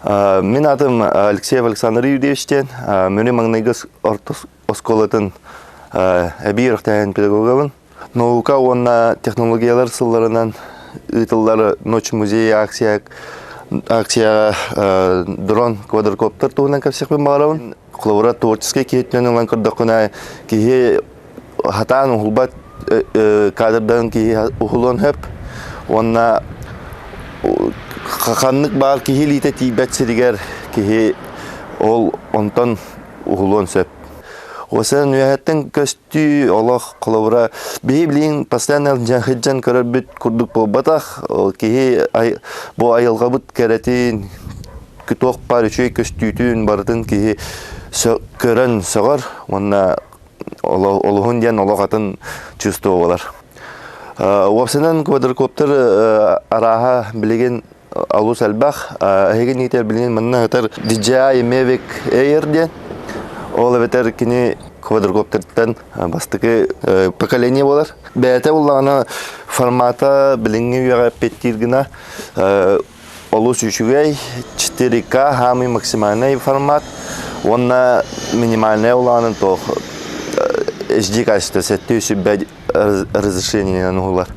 Мин аатым Алексеев Александр Юрьевич диэн. Мүрү маҥнайгы орто оскуолатын эбии үөрэхтээһин педагогабын. Наука уонна технологиялар сылларынан ыытыллар Ночь музея акция акцияҕа дрон квадрокоптер туһунан кэпсиэхпин баҕарабын. Холобура, творческий киһитинэн ылан көрдөххүнэ, киһи хатаан уһулбат кадрдан киһи уһулуон сөп уонна ханнык баар киһи илиитэ тиийбэт сиригэр киһи ол онтон уһулуон сөп. Осан үөһэттэн көстүү олох холобура биһи билигин постоянно сылдьан көрөрбүт курдук буолбатах. Киһи бу айылҕабыт кэрэтин туох баар үчүгэй көстүүтүн барытын киһи көрөн сөҕөр уонна олуһун диэн олох атын чувство буолар. Уопсайынан квадрокоптер арааһа билигин олус элбэх. Эһиги ниитэр билигин манна сытар DJI Mavic Air диэн. Ол эбэтэр кини квадрокоптертан бастакы поколение буолар. Бэйэтэ буллаҕына формата билиҥҥи үйэҕэ эппиэттиир гына олус үчүгэй 4К самый максимальный формат уонна минимальная улаанын туох HD качество 705 разрешениенан уһулар.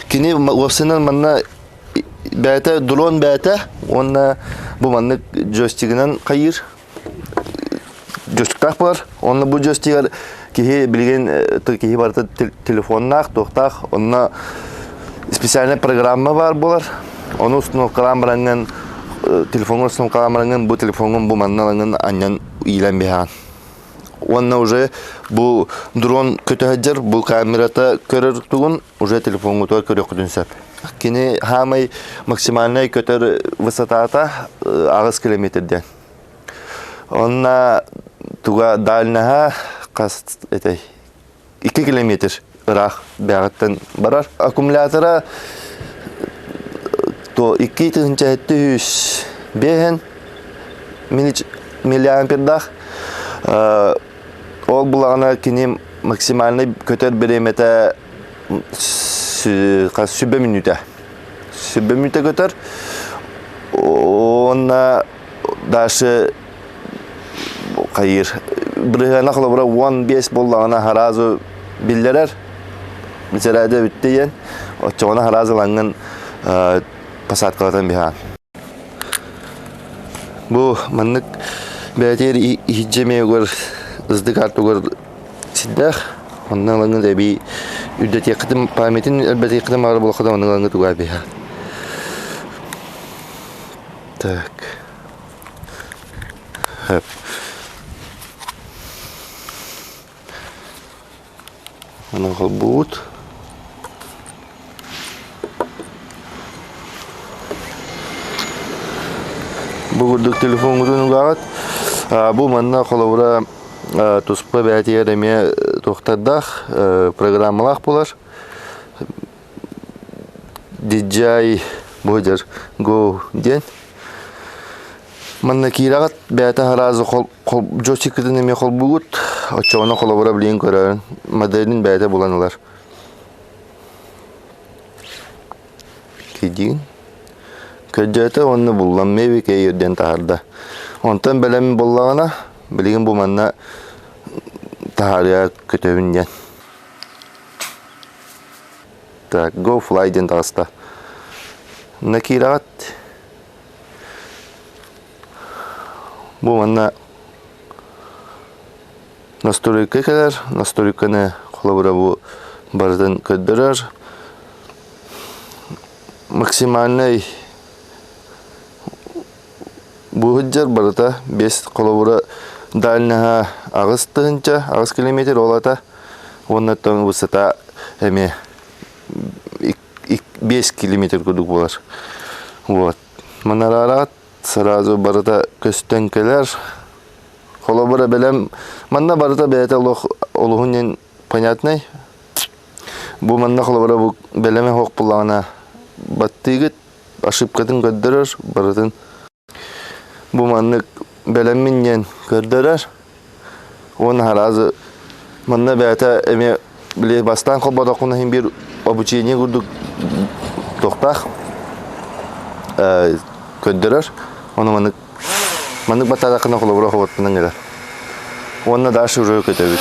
Кини уопсайынан манна бэйэтэ дрон бэйэтэ уонна бу маннык джойстигынан хайыыр джойстиктаах буолар. Онно бу джойстигар киһи билигин киһи барыта телефоннаах, туохтаах, онно специальная программа баар буолар. Ону установкалаан бараҥҥын телефоҥҥун установкалаан бараҥҥын бу телефоҥҥун бу манна ылаҥҥын анньан иилэн биһэҕин. Уонна уже бу дрон көтө сылдьар, бу камерата көрөр тугун уже телефоҥҥутугар көрүөххүтүн сөп. Кини хаамай максимальнай көтөр высотата 8 километр диэн. Онно туга дальноһа хас этэй 2 километр ыраах бэҕэттэн барар. Аккумулятора то 2700 бэһэн миллиампердаах. Ол булаҕына кини максимальный көтөр бириэмэтэ хас сүбэ мүнүүтэ. Сүбэ мүнүүтэ көтөр. Уонна дальше хайыыр бырыһыана холобура 15 буоллаҕына сразу биллэрэр сэрээдэ бүттэ диэн оччоҕуна сразу ылаҥҥын посадкалатан биһаан бу маннык бэйэтигэр иһирдьэ эмиэ угар ыздык артугар сирдээх онно ылаҥҥын эбии үрдэтиэххитин памятын элбэтиэххитин баҕар буоллаххына онно ылаҥҥыт угаа биһа Так. Хөп. Аны холбуут. Бу курдук телефоҥҥутун угаҕыт. Бу манна холобура туспа бэйэтигэр эмиэ туохтардаах программалаах буолар. DJI Border Go диэн. Манна киирэҕит бэйэтэ сразу джойстиккытын эмиэ холбуугут. Оччоҕуна холобура билигин көрөөрүн моделин бэйэтэ булан ылар. Кидиин. Көрдөөтө уонна буллан Mavic Air диэн таһаарда. Онтон бэлэм буоллаҕына билигин бу манна таһаарыа көтөбүн диэн. Так, go fly диэн таҕыста. Манна киирэҕит. Бу манна настройка кэлэр. Настройканы холобура бу барытын көрдөрөр. Максимальный бу сылдьар барыта 5 холобура дальноһа 8 тыһыынча, 8 километр ол ата уонна оттон высота эмиэ 5 километр курдук буолар. Вот. Манараараат сразу барыта көстөн кэлэр. Холобура бэлэм манна барыта бэйэтэ олох олуһун понятный. Бу манна холобура бу бэлэмэ суох буоллаҕына баттыыгыт ошибкатын көрдөрөр барытын бу маннык бэлэммин диэн көрдөрөр уонна сразу манна бэйэтэ эмиэ били бастаан холботоххуна иһин биир обучение курдук туохтаах көрдөрөр ону маннык. Маннык баттаатаххына холобура хоботтунан кэлэр. Уонна дальше уже көтөбүт.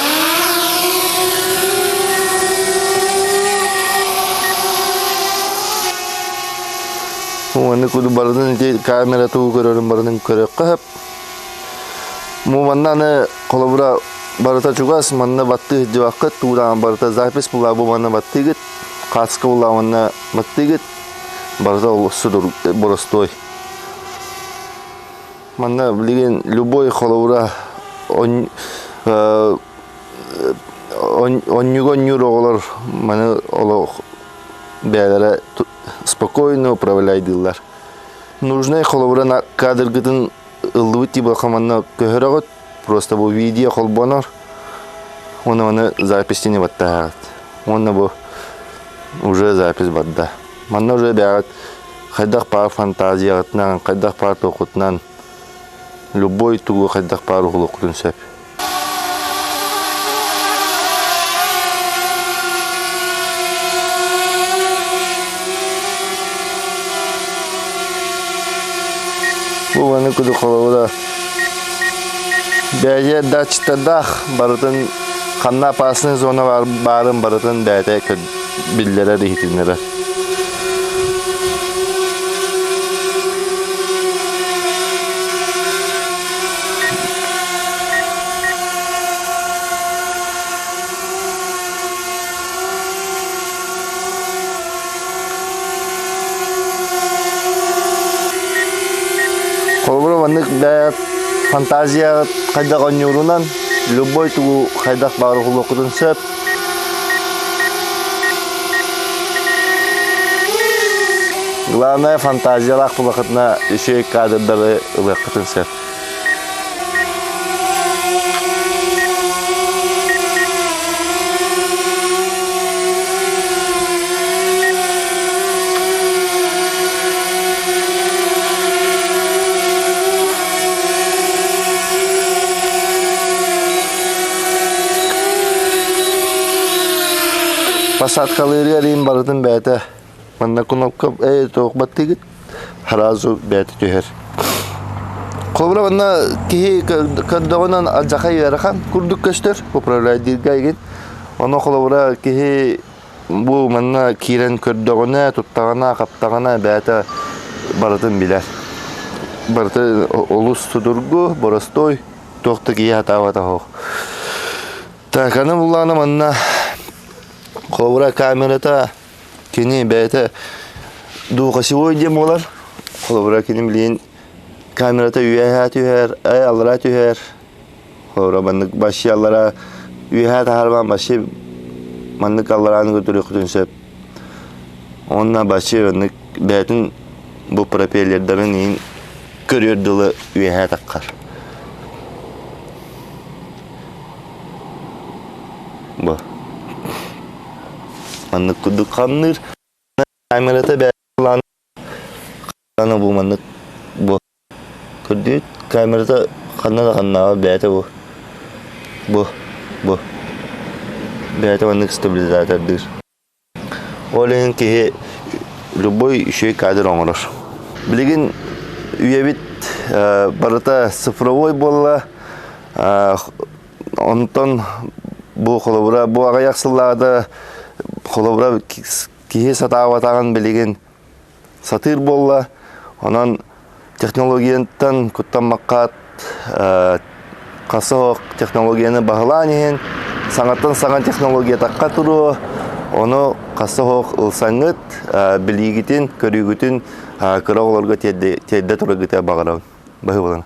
Уонна куду барытын ити камера тугу көрөрүн барытын көрүөххэ сөп. Бу манна аны холобура барыта чугас, манна баттыы сылдьыбаккыт, туураан барыта запись булаа бу манна баттыыгыт, хаска булаа манна баттыыгыт, барыта олус боростуой. Манна билигин любой холобура онньуга онньуур оҕолор маны олох бэйэлэрэ спокойно управляйдыыллар. Нужнай холобура кадргытын ыллыбыт типа манна көһөрөҕүт, просто бу видео холбонор, уонна маны записьтини баттаһаҕыт. Уонна бу уже запись барда. Манна уже бэйэҕит хайдах баар фантазияҕытынан, хайдах баар туоххутунан любой тугу хайдах баар уһулуоххутун сөп. Бу маны кудук холобура бэйэ датчиктардаах барытын ханна опасный зона бар баарын барытын бэйэтэ биллэрэр иһитиннэрэр. Холобура маннык бэйэ фантазия хайдах оонньуурунан любой тугу хайдах баар уһулуоххутун сөп. Главное фантазиялаах булахытына үчүгэй кадрдары ылыаххытын сөп. Посадкалыырыгар иин барытын бэйэтэ манна кнопка э туох баттыгыт сразу бэйэтэ түһэр. Холобура манна киһи көрдөҕүнэн алдьархай ыарахан курдук көстөр управляйдыырга игин. Ону холобура киһи Бу манна киирэн көрдөҕүнэ, туттаҕына, хаптаҕына бэйэтэ барытын билэр. Барыта олус судургу, боростуой, туох да киһи сатаабата суох. Так, аны буллаҕына манна холобура камерата кини бэйэтэ двухосевой диэн буолар. Холобура кини билигин камерата үөһээ түһэр, аллараа түһэр, Холобура маннык вообще аллара үөһээ таһаарбаан вообще маннык алларааны көрдөрүөххүтүн сөп. Уонна вообще маннык бэйэтин бу пропеллердарын иин көрүөр дылы үөһээ таххар. Бу. Маннык курдук хамныыр. Камерата бэйэтин Аны бу маннык бу көрдүүт камерата ханна да ханнааҕа бэйэтэ бу бу бу бэйэтэ маннык стабилизатордыыр. Ол иһин киһи любой үчүгэй кадр оҥорор. Билигин үйэбит барыта цифровой буолла. Онтон бу холобура бу аҕыйах сыллааҕыта холобура киһи сатаабатаҕын билигин сатыыр буолла. Онон технологияттан куттаммакка хасыһох технологияны баһылаан иһин саҥаттан саҥа технология тахха туруо. Ону хасыһох ылсаҥҥыт билиигитин, көрүүгүтүн кыра оҕолорго тиэрдэ тураргытыгар баҕарабын. Баһыыбалана.